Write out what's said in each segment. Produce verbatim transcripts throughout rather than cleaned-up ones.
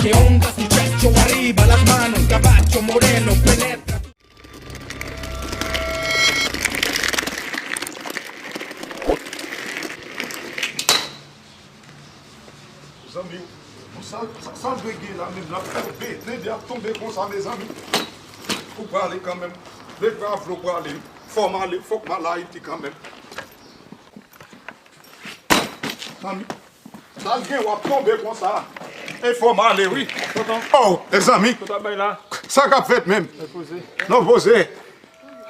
Que ondas, muchacho, arriba las manos, caballo moreno, penetra. Zanmi, bon, sa, sa, sa l dwe gen la menm, l ap tonbe, nèg ap tonbe konsa, mezanmi. Ou prale kanmenm. Depi w vle w prale, fò m ale, fòk m al Ayiti kanmenm. Zanmi, sa l gen, w ap tonbe konsa. E fò m ale, wi. Tonton. Oh, mezanmi. Sa k ap bay la? Sa k ap fèt menm? Nou poze. Nou poze.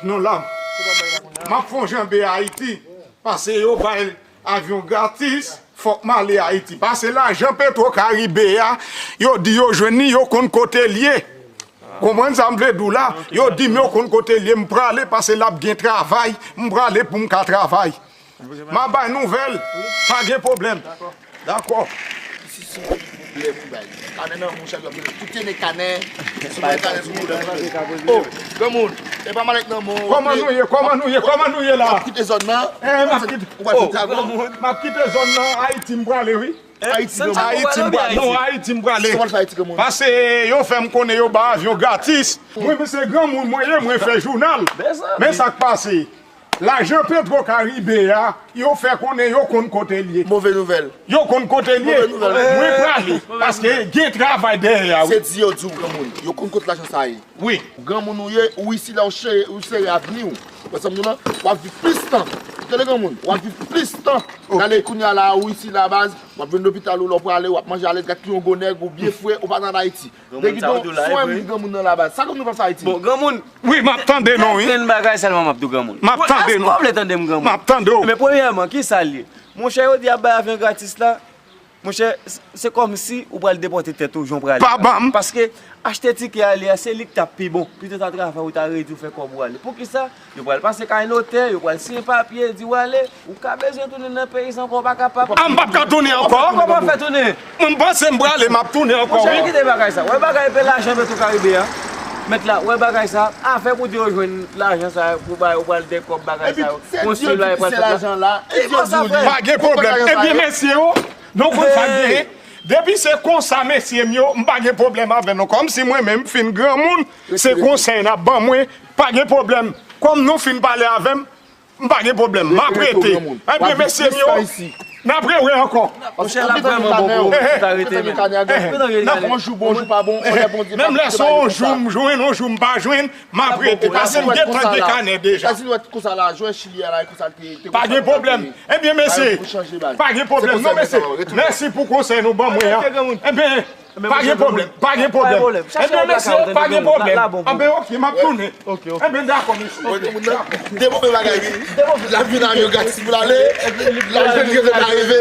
Nou la. Tonton, bay la kounye a. M ap fè yon janbe Ayiti. Pase yo bay avyon gratis, fòk m ale Ayiti. Pase lajan Petro Karibe a, yo di yo jwenn li, yo konn kote l ye. Konprann sa m vle di w la? Yo di m yo konn kote l ye, m prale pase l ap gen travay, m prale pou m ka travay. M a bay nouvèl, pa gen pwoblèm. Dakò. Lè pou bay. Kanè nan, monchè, yo ap tout tene kanè. Sou bay kanè sou moun. Oh, granmoun, e pa mal èk nan men w. Kòman nou ye? Kòman nou ye? Kòman nou ye la? W ap kite zòn nan. Eh, m ap kite. Ou pral fè dragon. M ap kite zòn nan, Ayiti m prale, wi. Ayiti, granmoun. Ayiti m prale. Non, Ayiti m prale. Sa w al fè Ayiti, granmoun? Pase yo fè m konnen yo ba avyon gratis. Mwen, men se granmoun mwen ye, mwen fè jounal. Men sa k pase. Lajan Petro Karibe a, yo fè konnen yo konn kote l ye. Move nouvèl. Yo konn kote l ye. Move nouvèl. Mwen prale, paske gen travay dèyè a, wi. Se di yo di w, granmoun, yo konn kote lajan sa ye. Wi. Granmoun ou ye, ou isi la, ou sere, ou sere avni w. Ou wè sa m di w lan? W ap viv plis tan. Tande, granmoun, w ap viv plis tan. Gade kounye a la, ou isi la, baz, w ap jwenn lopital ou, lè w prale, w ap manje alèz, gad ki yon gwo nèg, ou byen fre, ou pa nan Ayiti. Granmoun, sa ou di w la, e vre. Granmoun nan la, baz. Sa granmoun pa fè Ayiti? Bon, granmoun, wi, m ap tande nou, wi. Yon bagay sèlman m ap di w, granmoun. M ap tande nou. Èske w vle tande m, granmoun? M ap tande w. Men premyèman, kisa l ye? Monchè, yo di y ap bay avyon gratis la. Monchè, s-, se kòmsi ou pral depòte tèt ou jan w prale. Pa ban m. Paske achte tikè ale a, se li k t ap pi bon. Pito w ta travay, ou ta redi, ou fè kòb ou ale. Poukisa? Yo pral pase kay notè, yo pral siyen papye, di w ale. Ou ka bezwen tounen nan peyi sa ankò, ou pa kapab. A, m p ap ka tounen ankò? Kòman w fè tounen? M panse m prale, m ap tounen ankò, wi. Monchè, kite bagay sa. Wè bagay pe lajan Petro Karibe a. Mèt la, wè bagay sa. Afè pou di yo jwenn lajan sa, pou bay, ou pral de kòb bagay sa yo. Konstwi la, e pral fèt la. Ki konsa, frè? Pa gen pwoblèm. Ebyen, mesye yo, nou konn sa k genyen. Depi se konsa, mesye m yo, m pa gen pwoblèm avè nou. Kòmsi mwen menm, m fin granmoun, se konsèy n ap ban mwen, pa gen pwoblèm. Kòm nou fin pale avè m, m pa gen pwoblèm, m ap rete. Ebyen, mesye m yo, n ap rewè ankò. Monchè, l ap vrèman bon pou ou, pou ta rete menm. Yon jou bon, yon jou pa bon, yon lè Bondye pa kite bagay konsa. Menm lè se yon jou m jwenn, yon jou m pa jwenn, m ap rete. Paske m gen trannde kanè deja. Etazini wè konsa la, jwè Chili a la, e konsa l te, te konsa l te. Pa gen pwoblèm. Ebyen, mesye, pa gen pwoblèm. Non, mesye, mèsi pou konsèy nou ban mwen an. Ebyen, Pa gen pwoblèm, pa gen pwoblèm. Ebyen, mesye, pa gen pwoblèm. Anben, oke, m ap tounen. Ebyen, dakò, mesye. Oke, moun nan, de move bagay, wi. L ap vin avyon gratis pou l ale. L ap jwenn rezèv arive.